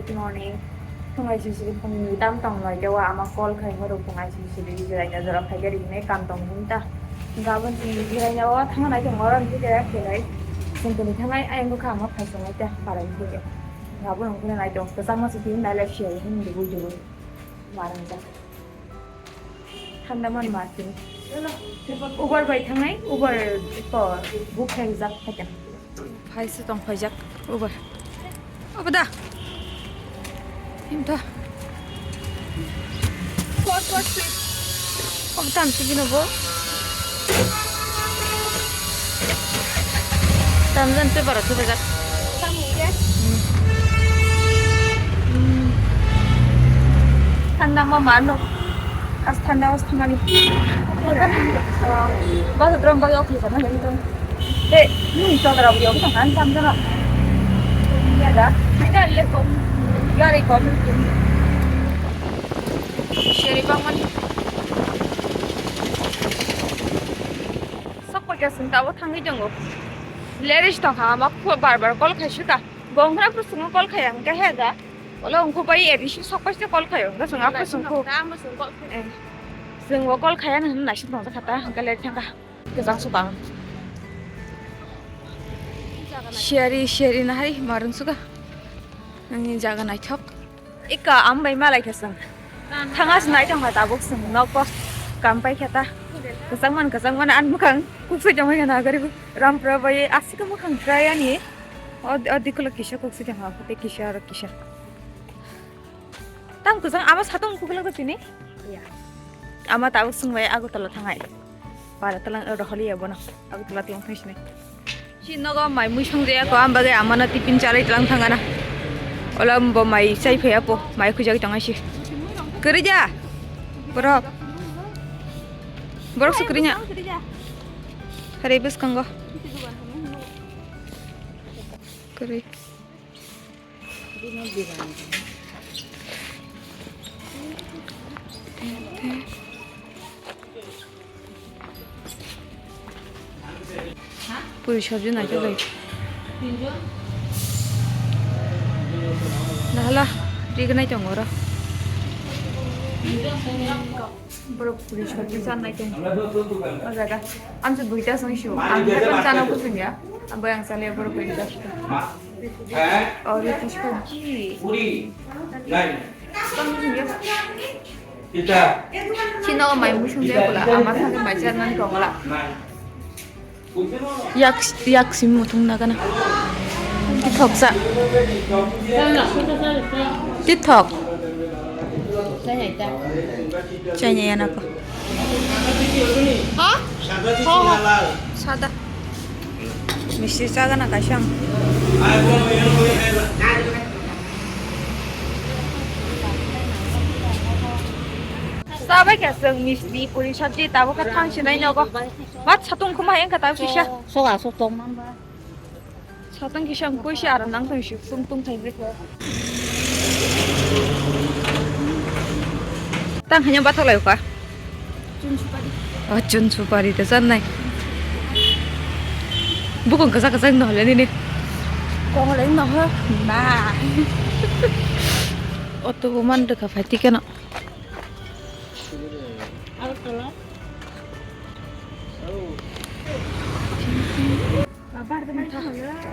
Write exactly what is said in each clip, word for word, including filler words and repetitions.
Good morning. Thung I C C phone ni tam tong noi dewa ama call khai mo rok thung I C C di jirai na jora phai gari ne kam tong hum ta. Gabon thung jirai na wa thang nai tong oro ni jirai khe lai. Sing tuni thang ai ai ngo kha ma phai song ai ta parai ni ke. Gabon thung nai tong ta sama si tin nai la shi ai hum dubu dubu. Marang ja. Thanda man ma tini. Uber bai thangnai, Uber ko book khai jak khai. Phai se tong phai jak Uber. Obo da. Him da. What, what, please? Obo tam se bino bo. Tam jan te bara se bajak. Tam ya. Hmm. Hmm. Thanda ma mano. As thanda, as thanda ni. Bas drum bagi oke sana lagi tu. Eh, ni tu ada rabu yang tu kan tam sana. Ya dah. Kita lihat kok. Ya, record. Sherry bang man. Sok pakai sing tahu thangi jenggo. Leris tong ha mak bar bar call khai shuka. Bongkra pru sungo call khai ang ke he da. Ola ungku bai A B C sok paste call khai ang da sunga pru sungku. Eh. Sungo call khai ang na sing tong kata ang ke leris thangka. Kesang suka. Sherry, Sherry na hari marung suka. Ani jaga naithok. Ika ambai malai khe sung. Thanga se naithok ma tabuk sung nokbo. Kam pai khe ta. Kesang man, kesang man an mukhang. Kuk se jamai na gari. Rampura bai asika mukhang dry ani. O, o dikolo kisa kok sidi ha, kote kisa aro kisa. Tam kwchang ama satung kukulak tini? Iya. Ama tabuk sung bai Agartala thangai. Para talang oro holi ya bono. Agartala tlang thang sini. Si nogo mai mui sung jaya ko am bagai ama na tiffin chalai tlang thangana. Ola bo mai chai phai apo, mai khujak tong asi. Kerja. Borok. Borok se kerja. Hari bus kanggo. Kari. Puri sabji nai khe bai. Nahala, rignai tongo oro. Borok puri sabji chanai tong. O jaga. Amsa duita song shu. Ang hapan chana kuchung ya. Ang bayang chale borok puri sabji. O roti sabji. Tong sung ya. Chino mai musung de bula. Ama thang mai chana tong la. Yak, yak sim mutung na gana. Tithok sa. Tithok. Chai ya na ko. Ha? Ho, ho. Sada. Misti sa gana kasam. Sabai khe chwng misti puri sabji tabuk khe thang sinai nogo. Mat satung khuma hai wngkha tabuk kisa. Soga sok tong man ba. Satung kisa wng koi se aram nang tong si tung tung thai bre. Tang hanya bathok lai kha. Chun supari. Oh, chun supari ta chan nai. Bukung kasa kasa no le nini. Kong le no ha. Na. Auto bo man de ka phai ti keno.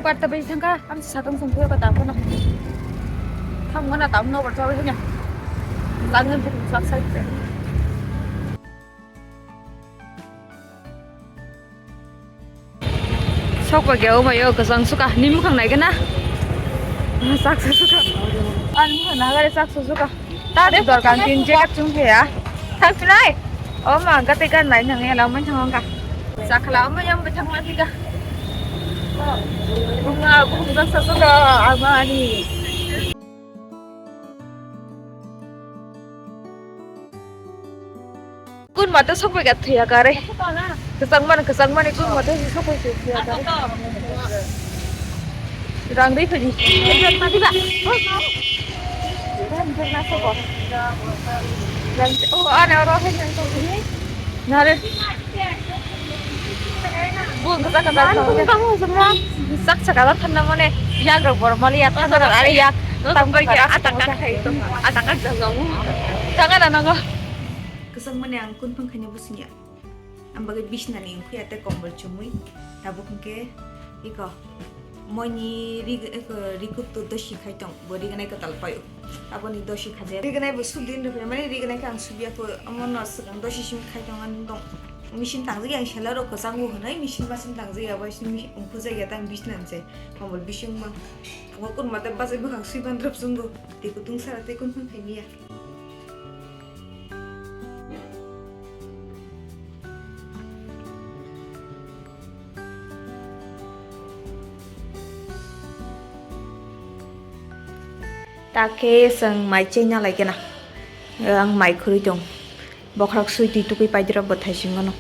Barta bai thangka, am satong song phuya kata kono. Tham gana tam no barta bai hanya. Langen bukung sak sai. Sok ba geo mayo kwchang suka ni mukhang nai gana. Sak suka. Ani mukhang nagare sak suka. Ta de dorkan tin je chung pheya. Thang sinai. O ma gate gan nai nang ela man thang ka. Sakla o ma yam thang ma tika. Bunga bunga sa suka amani. Kun mata sok bai ga thuya gare. Kwchang mani, kwchang mani kun mata sok bai thuya gare. Rang dei phai di. Rang dei na sok. Rang, oh, ana oro hai nang sok ni. Nare. Bu kwchang kwchang sok. Sak saka thanda mane. Yak rok bor mali ya. Thanda rok are yak. Tamo bai khe ata kak khai tongkha. Ata kak jajao. Tanga na nango. Kwchangmani ang kunphang khaina bwswngya. Ang bagwi bisnani wngkhuya tei kombol chumui. Tabuk hwnkhe iko moini rig-, iko rikutto dosi khai tong. Bo rignai kwtal paio. Aboni dosi khaje. Rignai bo sudin rwphai mani rignai khe ang subya kho. Omono swkang dosi simi khai tong ani tong. Machine tangjak yang seller rok kwchango hwnwi machine machine tangjak ya bai simi wngkhu jak ya tang bisnani se. Kombol bising mang. Ang kurma tei bachai bwkhak swi ban rwpswngo. Tei kutung sara tei kunphang khaimiya. Ta khe chwng mai chengna lai khe na. Ang mai khurui tong. Bokhorok swi twi tukui paidrop bo thaisingo no.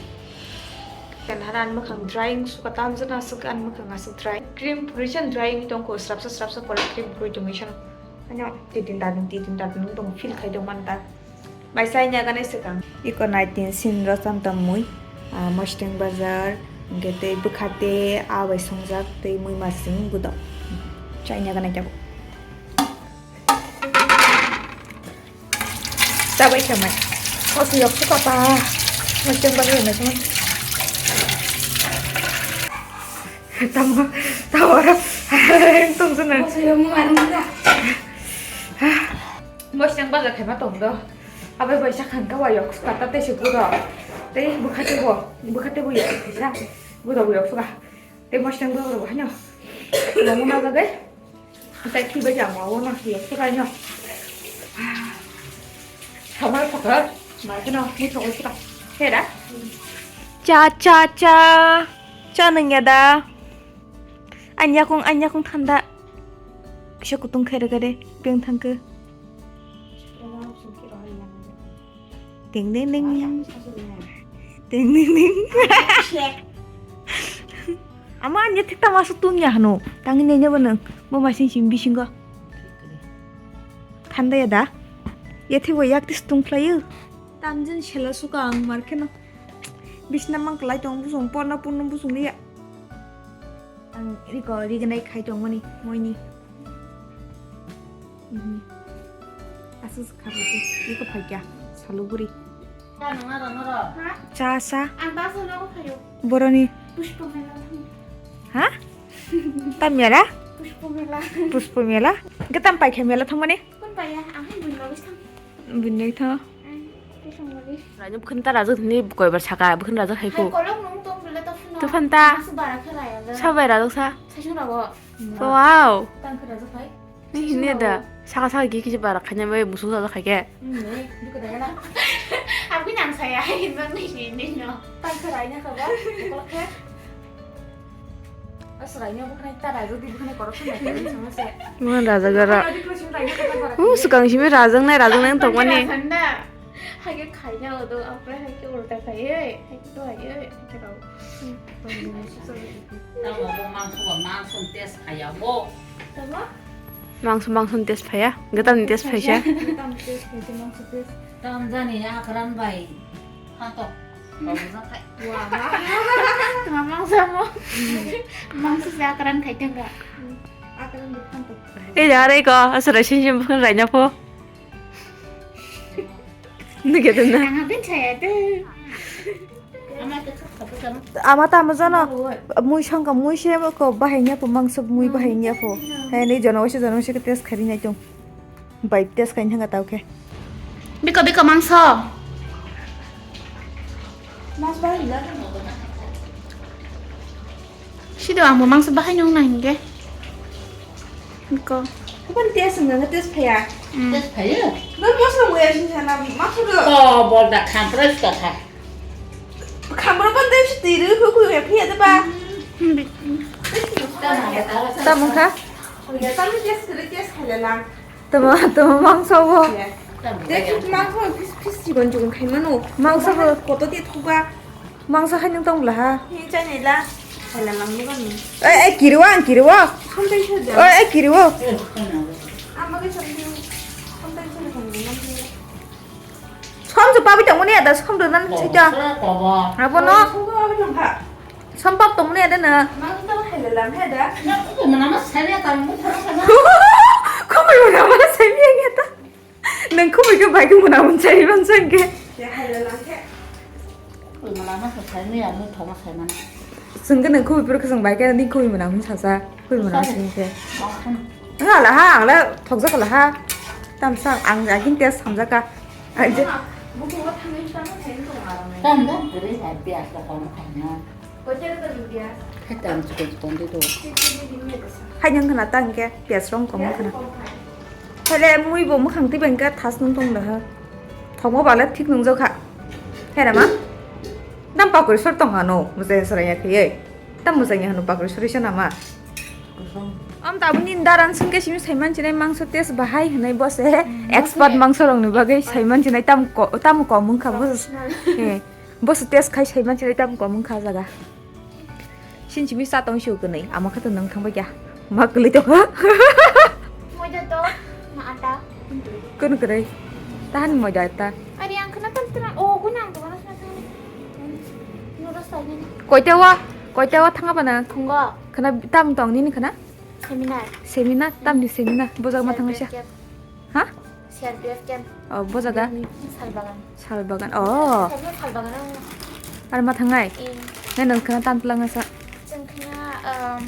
Kan hana ani mwkhang dry wng suka tamjana aswk ani mwkhang aswk dry. Cream phurui san dry wngwi tongkho, srapsa srapsa pore cream phurui tongwi san. Ano titin dadin titin dadin wng tong feel khai tong man ta. Bai sai nya ganai swkang. Iko naitin sin ro cham tam mui. Ah, Mosteng bazar, hwnkhe tei bwkha tei ah bai songjak tei mui masing budok. Chai nya ganai tabuk. Chabai khamai. Kosi yok suka pa. Mosteng bazar na chama. Tamo, tamo ora. Tong sana. Kosi yok mu anu na. Mosteng bazar khaima tong do. Abai bai sakhan ka wa yok suka ta tei se budo. Tei bwkhate bo, bwkhate bo yok sa. Budo bo yok suka. Tei mosteng bazar bo hanya. Mo na jagai. Tei khi bai jang wa na yok suka nya. Tamo paka. Mai khe no mi thok suka. Hera. Cha cha cha. Cha nang ya da. Anyakung anyakung thanda. Kisa kutung khere khere peng thangkhe. Ding ding ding. Ding ding ding. Ama anya thik tama su tung ya hano. Tangi nene bo nang. Bo masing sim bisingo. Thanda ya da. Ya thik bo yak tis tung khlayu. Tamjin sela suka ang mar kheno. Bisna mang klai tong busung porna purno busung ya. Ang riko rignai khai tongmani moini. Mhm. Aswk kha rwdi, riko phaikya, saluburi. Cha sa. Ang ta sa nogo phaio. Boroni. Pushpa mela thang. Ha? Tam mela? Pushpa mela. Pushpa mela? Gatam paikha mela thangmani? Kun paiya, ang hai bunno bwsang. Bunno tha. Raja bukhun ta raja ni koibar saka, bukhun raja hai phu. Hai kolok nung tong bela ta phuna. Tu phanta. Mas bara khe raya. Sabai raja sa. Sasung rago. Wow. Tang khe raja hai. Ni hini da. Saka saka gi kisi bara khanya bai musung raja khai ke. Ni, buka da na. Abi nang saya hai ban ni ni no. Tang khe raya ka ba. Kolok khe. Aswraino bwkhwnai ta raijak di, bwkhwnai koroksa naikhe sama se. Mo raja gara. Raja di kwswng raijak khe ta. Uh, swkang simi rajak nai, rajak nai wng tongmani. Raja da. Hage khaina odo, apre hage ulta khai, hage to hai, hage to. Tamo bo mangso ba mangso test khaya bo. Tamo? Mangso, mangso test phaya, gatam ni test phaisa. Gatam test phaisa, mangso test. Tam jani akran bai. Khato. Tama mangsa mo. Mangsa se akran khai tengka. Akran bukhan to. Ei, da, rei ko, asura shin shin bukhan raina pho. Nugya dun na. Ang abin saya tu. Ama ta ama jano. Mui sangka mui se ko bahai nya pho, mangsa mui bahai nya pho. Hai ni jano se jano se test khari nai tong. Bai test khai thangka tau khe. Biko, biko, mangso. Mas bahai na. Sido ang bo mangso bahai nung na hinge. Biko. Bukan test nang test phaya. Hmm. Test phaya? Don mosla muya sing sana mangso do. To bol da khampres ka kha. Khamro ban dai si tiri hu hu ya phiya de ba. Hmm, bi- Tamung kha? Ya, tamung test kiri test khala lang. Tama, tama mangsa bo. Ya. Test mangso pis pis chigon chigon khai mano. Mangsa bo. Koto di thoga. Mangsa khai nung tong bla ha. Ni chai ni la. Khala lang ni ban. Eh, eh, kiriwa, ang kiriwa. Sampai saja. Eh, eh, kiriwa. Ama ke sampai. Sampai saja. Som se pabi tongmani ada som donan sita. Apa no? Som pap tongmani ada na. Mang ta hai la lam hai da. Mana mas saya tamu thara sana. Kom Khumui mwnama sai miyang ya ta. Nang khumui khe bai khe mwnama sai man sai khe. Khumui mwnama sai miyang, mui thoma sai man. Sengke nang khumui pura khasang bai khe ni khumui mwnama sasa. Khumui mwnama sai khe. Nga la ha, ang la thokjak la ha. Tam sa ang agin test samjak ka. Ang je. Tam da, gre hai piyas la thoma sai man. Hai tang chikon chikon di do. Hai nang khna tang ke, piyas rong kong khna. Hele mui bo mukhang twi bang ka thas nung tong da ha. Thongmo bale thik nung jok kha. Hera ma? Tam pakuri sor tong ano, mujhe sara ya khiye. Tam mujhe ya hanu pakuri sori sana ma. Am tabuni daran sungke simi saiman chinai mangso test bahai hinai bose. Expert mangso rong ni bagwi saiman chinai tam ko, tam ko mung kha bose. Boso test khai sai manchilai tam komung kha jaga. Sinchimi sa tong siu kwnwi ama khato nang thangbai kya. Ma kwlwi tong ha. Moida to, na ata. Kun kwrwi. Tahan moida ta. Ari ang khna tam tra. Oh, kun ang to na sa. Noodles ta ni. Koita wa, koita wa thanga bana. Thungo. Khna tam tong nini khna? Seminar. Seminar, tam ni seminar. Bojak ma thangsa. Ha? C R P F camp. Oh, bo jaga? Salbagan. Salbagan. Oh. Salbagan ang. Ar ma thangnai? Eh. Nai nang khna tan tlang sa. Chwng khna, um,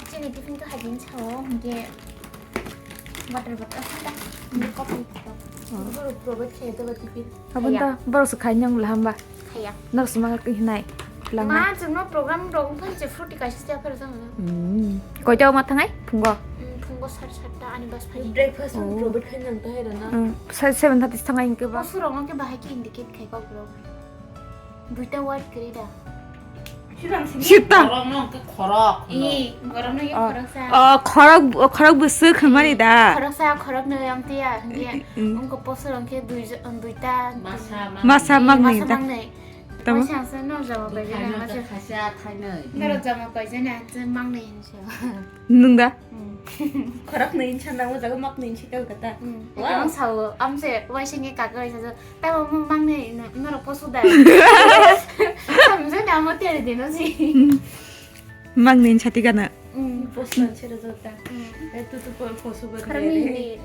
chini tiffin to hajin sao, hingke water bottle khna, hingke coffee. Oh. Guru provide khe to tiffin. Abon ta borok se khai nyang lahamba. Khaya. Nok sima ka hinai. Lang. Ma, chwngno program rok wngkha je fruity kaisa se aphero jang. Hmm. Koita ma thangai? Phungo. Hmm, phungo sat satta ani bus phai. Breakfast rok provide khai nang ta hai rana. Hmm. Sa seven thirty thangai hingke ba. Osu rok hingke bahai ke indicate khai kok bro. Duita word kri da. Sita. Borok no hingke khorok. Ih, borok no ye khorok sa. Oh, khorok, khorok bwswk hamani da. Khorok sa, khorok no yang tiya. Hingke ungko poso rok hingke dui, duita. Masa, masa magni da. Masa magni. Tamo? Masa ang sa no jama bai jana, masa. Khaisa thainwi. Noro jama bai jana, je mang nai hinsa. Nung da? Hmm. Khorok nai hinsa nang, o jaga mak nai hinsa kau kata. Hmm. Wow. Ang sao, am se, wai se nge kaka wai sa, tamo mang nai, noro posu da. Am se na mo tiari dino si. Hmm. Mang nai hinsa tigana. Hmm. Posu na chero jota. Hmm. Eh, tu tu po-, posu ba. Khorok nai ni.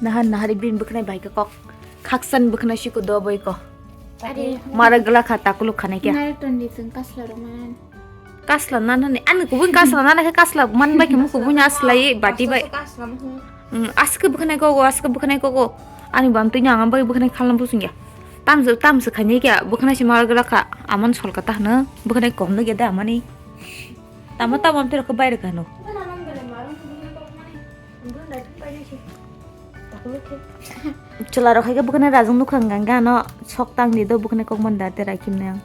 Nahan nahari bini bwkhnai bai khe kok. Khaksan bwkhnai siko do boi ko. Ari. Mara gla kha takuluk khanai kya. Nara tondi chwng kasla rok man. Kasla nan hani ani kubun kasla nan khe kasla man bai khe mu kubun aslai bati bai. Kasla man. Mm, aske bwkhnai kogo, aske bwkhnai kogo. Ani bam twi nang bai bwkhnai khalam busungya. Tamse tamse khanai kya bwkhnai se mara gla kha aman sol kata hano bwkhnai kom no geda amani. Tamo tamo am tero ko bai rwkha no. Chwla rok hai khe bwkhwnai rajwng nukha hwnkha hwnkhe ano sok tang di do bwkhwnai kok man da tei rai khimnai ang.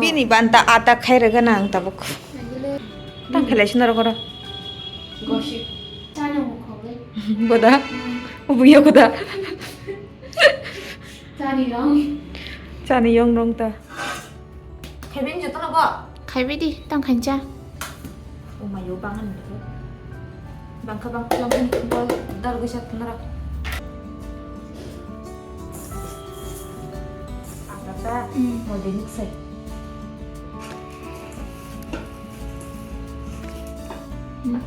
Bini banta ata khai rwgana ang tabuk. Tang khelai sino rok oro. Boda. Ubung yoko da. Chani yong. Chani yong rong ta. Khaibini jotono bo? Khaibai di, tang khaincha. O mayo bangan ni. Bangkha bangkha bangkha ni bol dar gisa tunara. Apa ta? Hmm. Mau denik sai. Hmm.